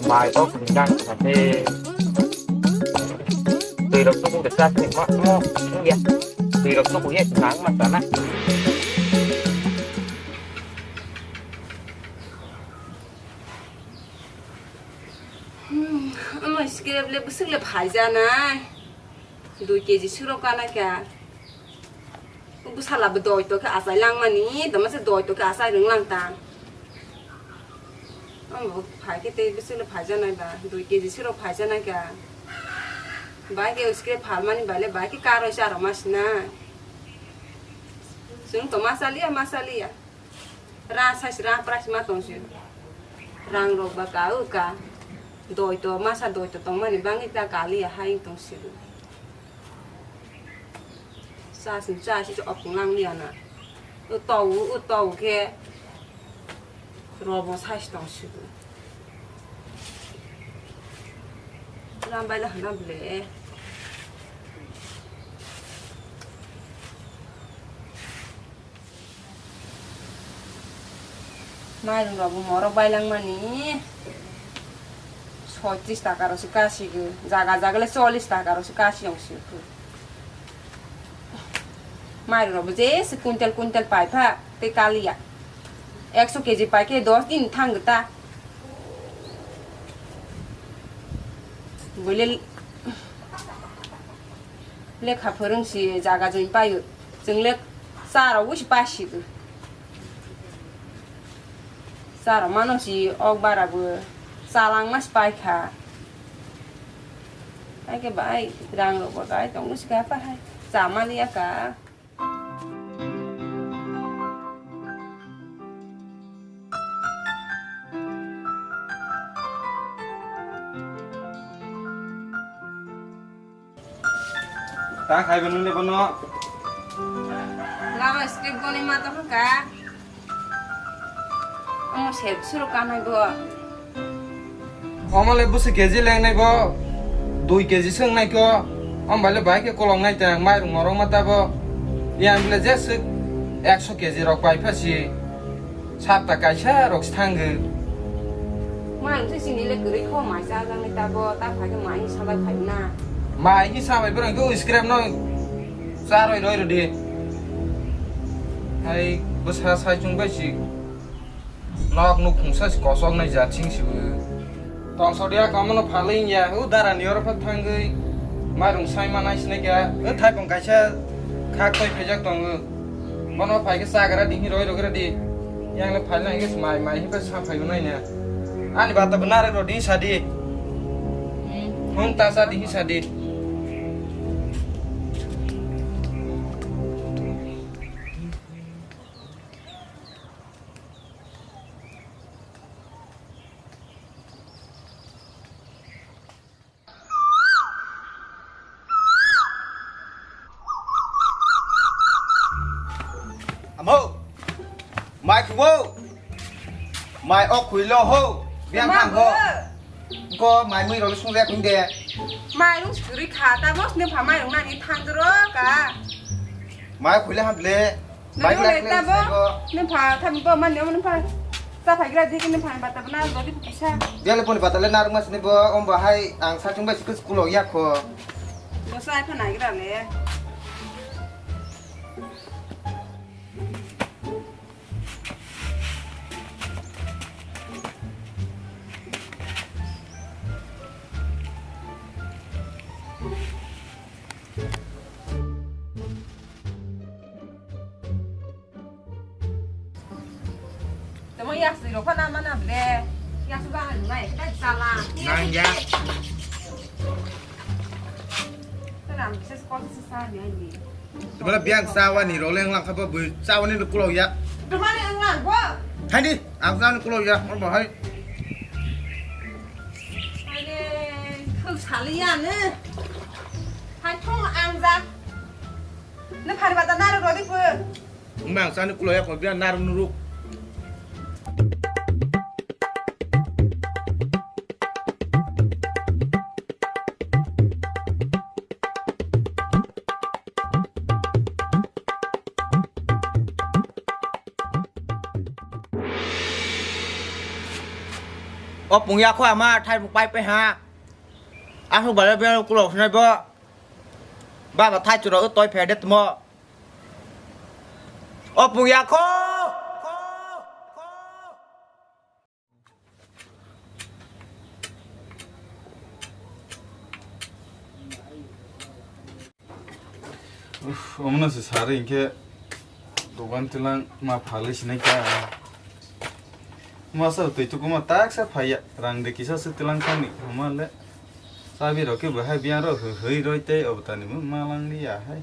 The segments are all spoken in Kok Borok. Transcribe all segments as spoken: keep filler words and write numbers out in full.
Mai o kung dang sa te. Twi rok tu kung de sa te ma mo ya. Twi rok tu kung ye nang ma sa na. Hmm, omo script le bwswk le phai janai. Dui kg suro kana kya. Bwsala bo doi to khe achai langmani, tama se doi to khe achai rwng lang ta. Omo phai khe tei bwswk le phai janai ba, dui kg suro phai janai kya. Bai khe script phalmani bai le bai khe karoi charo ma sina. Chwng to ma chaliya, ma chaliya. Rang size rang price ma tong si. Rang rok ba ka u ka. Doi to masa doi to tong mani bangwi ta kali ya hai tong si. Sa sin sa si op lang ni ana. U to u, u to u khe. Robo size tong si. Lam bai la hana ble. Mairung rok bo morok bailangmani soitrish taka rok se kasigo, jaga jaga le chollish taka rok se kasi yong sirkhu. Mairung rok bo jese quintal quintal paipha tei kaliya, ekso kg paikhe dos din thang ta. Buile lekha phwrwng si jaga joi paio. Chwng le cha rok wi si pai si. Cha rok mano si ok bara bo cha langma si pai kha. Ai khe bai rang rok bo dai tong si kha pa hai. Cha maliya ka. Ta khai ba nung le bono. Lama script boni ma to ka. Omo se suru kanai bo. Omo le busi kg lengnai bo. Dui kg swngnai ko. Om bale bai khe kolong nai tang mairung morok ma ta bo. Yang bile je sik ekso kg rok pai pha si. Sapta kaisa rok se thangwi. Mairung se sini le kwrwi kho mai cha jang ni ta bo ta phai khe mai hi salai phai na. Mai hi samai borok khe scrap no cha roi roi rodi. Hai bwsa sai chung bai si. Nok nuk khungsa si kosok nai ja ching si bo. Tongsodia kamono phalwi ya, u dara ni oro pha thangwi mairung sai manai sinai kya, u thaipung kaisa khak toi phaijak tongo. Bono phai khe chagra di hi roi rogra di. Yang le phai nai khe mai mai hi pa sa phai nai na. Ani bata bana re rodi sa di. Hung ta sa di hi sa di. Amo, mai kubo, mai ok khuilo ho, biang thang ho. Ko mai mui rol sung rek de. Mai rung suri kha ta bos ne pha mai rung nani thang dro ka. Mai khuile ham le. Nang le ta bo, nang pha, thami bo, man ne, man pha. Sa pha gira di, nang pha, bata bana, rodi pisa. Dia le poni bata le narung mas ni bo, om ba hai, ang sa chung bai sikul, sikul ya kho. Bo sa pha na gira le. Tamo yak sui rokha na mana ble. Yak su bang na yak ta sala. Nang ya. Tana bisa sekolah sesa ni ani. Tama biang sawani roleng lang khapa bu sawani de kulo ya. Tama ni ang lang bo. Hai di, ang sawani kulo ya. Or bahai. Hai de, khuk sali ya ne. Hai thong ang ja. Ne phari bata na rodi pu. Wngma ang chani kulo ya kho biya narwk nurwk. O pung ya kho ama thai pai pai ha. Asuk bale be kulo sinai bo. Baba thai churo toi phe de tmo. O pung ya kho. Uff, omono se sari hinkhe dogan tilang ma phalwi sinai kha. Masa twi tukuma taksa phaiya, rang de kisa se tilang thani, hama le. Chabi rok khe bo hai biyang rok hwi hwi roi tei obo tani bo ma lang liya hai.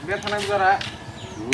Be thanai bujara.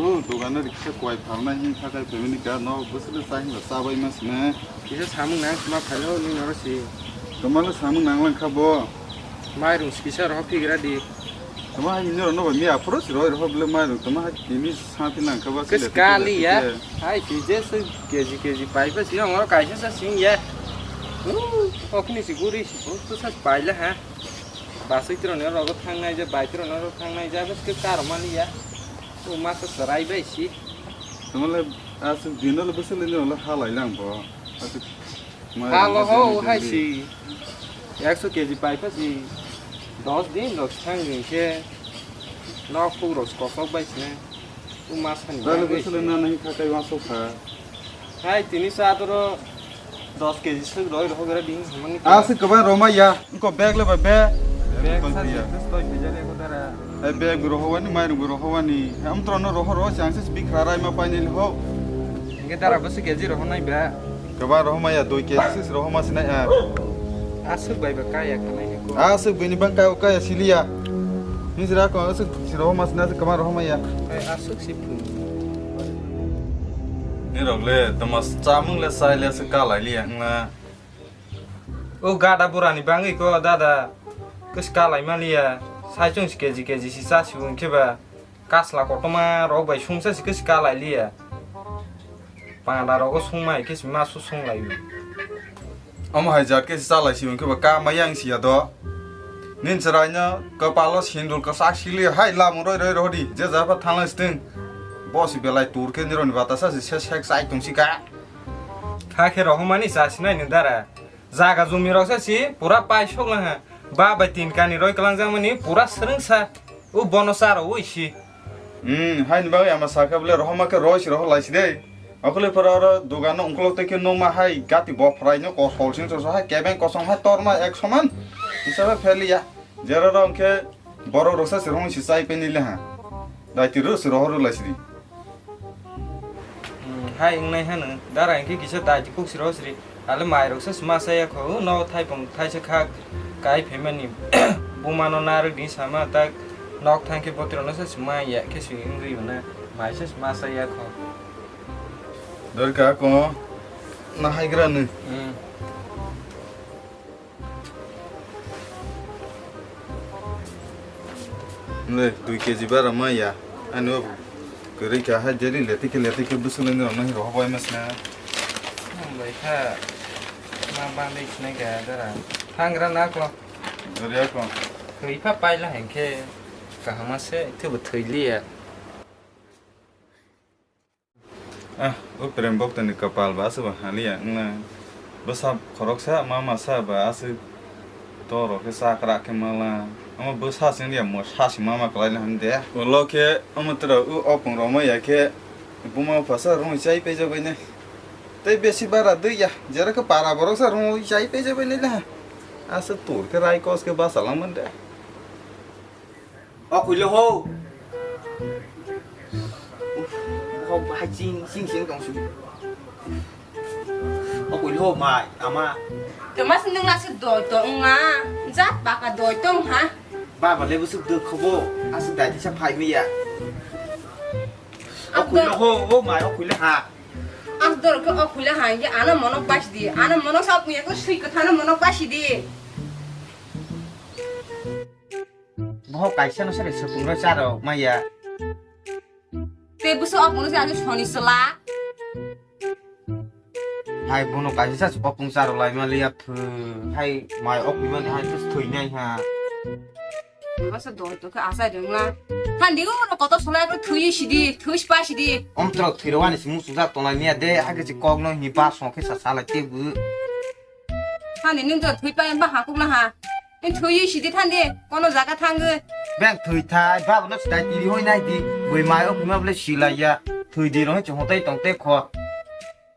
O, dogano riksa kwai phalna hin khakai family ka no bwswk cha hin cha bai ma sina. Kisa samung nang ma phalo ni noro si. Tomalo samung nang lang kha bo. Mairung kisa rohor phigra di. Toma hai nini rok no bai miya phuru si roi rok bole mai rok toma hai tini sa phi nang kha ba. Kis kali ya. Hai si je su keji keji pai pa si ongro kaisa sa sing ya. Okni si guri si bo to sa pai la ha. Basui tro ne rogo thang nai je bai tro ne rogo thang nai je bas ke kar mani ya. O ma sa sarai bai si. Toma le asuk dino le bwswk le nini rok le halai lang bo. Asuk Halo ho hai si ekso keji pai pha si dos din rok thang din khe nok phuk rok kosok bai sine u mas hani. Dale bagwi bwswk le se. Na nahi kha kai wansuk kha. Hai tini sa adoro dos keji swk roi rok gra ding hamani. Aswk kwbang roma ya. Ko bag le ba be. Bag sa ya. Dos toi phaijak eko dara. Hai bag bo rohowani, mairung bo rohowani. Hai amtro no roho roho chang se bikra rai ma paini le ho. Hingke dara bo se keji roho nai ba. Kwbang roho ma ya, dui keji se roho ma sinai a. Aswk bai ba kaya khanai ni ko. Aswk bini bang kaya kaya siliya. Ni jira ko aswk si roho ma sinai kwbang roho ma ya. Hai aswk si phu. Ni rok le tama chamung le sai le se kalai liya ngla. O gada burani bangwi ko dada, kis kalai maliya, saichung si keji keji si cha si wngkhe ba, kasla kotorma rok bai sungsa si kis kalai liya. Panda rogo sungmai khe si ma su sung lai. Omo hai jat khe si cha lai si wngkhe ba ka ma yang si ya do. Nin chwrai no kwpalo sindul kwchak sili hai lamung roi roi rohdi, je jaba thanglai sitwng. Bo si belai tur khe nironi batasa si se sek chai tong si ka. Kha khe rohormani cha sinai ni dara. Jaga jumi rok sa si pura pai sok lang ha. Ba bai tin kani roi kwlang jang mani pura swrwng sa. U bono cha ro ui si. Hmm, hai ni bagwi ama sakha bole rohorma khe roi si rohor lai si de. Okhole pura oro dogano ungkulok tei khe numa hai gati boprai no kosol sing so hai kebeng kosong hai torma ek soman. Hisabe pheliya. Jera rok khe borok rok sa si rohor si chai pe ni le ha. Dai ti ro si rohor lai si di. Hmm, hai wngnai hano, dara hwnkhe kisa daiti kuk siro siri. Ale mai rok se sma sa ya kho, no thaipung thaisa kha kai phaimani. Buma no narwk di sama tak nok thang khe botiro no se sma ya khe si wngri hwnna. Mai se sma sa ya kho. Dorka ko na haigra nu. Hmm. Le, dui keji bara ma ya. Ani o kwrwi ka ha jeri leti ke leti ke bwswk le nang rohor bai ma sna. Nang bai kha ma bandai sinai ga dara. Thangra na ko. Doriya ko. Thwi pha paila hengkhe kahama se thwbo thwi liya. Ah, o prem bokto ni kapal ba aswk ba haliya wngna. Bwsa khoroksa mama sa ba aswk toro khe chakra khe mala. Omo bwsa sing ya mo sa si mama kwlai na hande. Ulo khe omo tro u opung roma ya khe buma phasa rung chai pe jabai ne. Tei besi bara dui ya, jera khe para borok sa rung chai pe jabai ne la. Aswk tur khe rai kos khe basa lang man de. O kuilo ho. Uff, bo hai ching, ching, ching tong si. O kuilo ho mai, ama. Tama sindung na se doi to nga, jat baka doi to ha. Baba le busuk doi khobo, asuk dai tisa phai miya. O kuilo ho, o mai, o kuilo ha. Ang dor ke o kuilo ha, ye ana monok bas di, ana monok sa punya ko sui ko thana monok bas di. Bohok kaisa no sari sepung ro charo maya. Te buso apung se ani soni sela. Hai bono kaisa sa apung charo lai mali ya phu. Hai mai ok mani hai tus thui nai ha. Masa doi to khe asai dong la. Thandi o no kotor solai ko thui sidi, thui spa sidi. Om tro thiro wani simu suja tonai niya de, age si kok no hi ba song khe sa salai te bu. Thandi nung to thui pa ba hakuk la ha. Nung thui sidi thandi, kono jaga thangwi. Beng thui thai, ba no sidai tiri hoi nai di. Bui mai o phima ble silai ya. Thui di rong chung hotai tong te kho.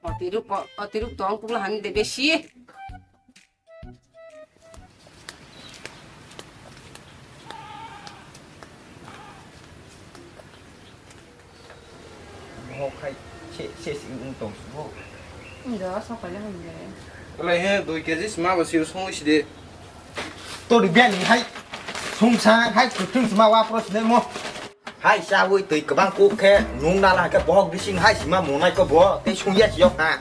Otiruk, otiruk tong kuk la han de besi. Mohok hai se, se si wng tong sugo. Ndo, sokaile hwnde. Wala he, dui kg sima ba sir song isi de. Tori biyani hai songsa hai kutung sima wa pro sine mo. Hai sa wui tui kwbang kuk khe nung nala khe bohok bising hai sima monai ko bo tei sungya siyok ha.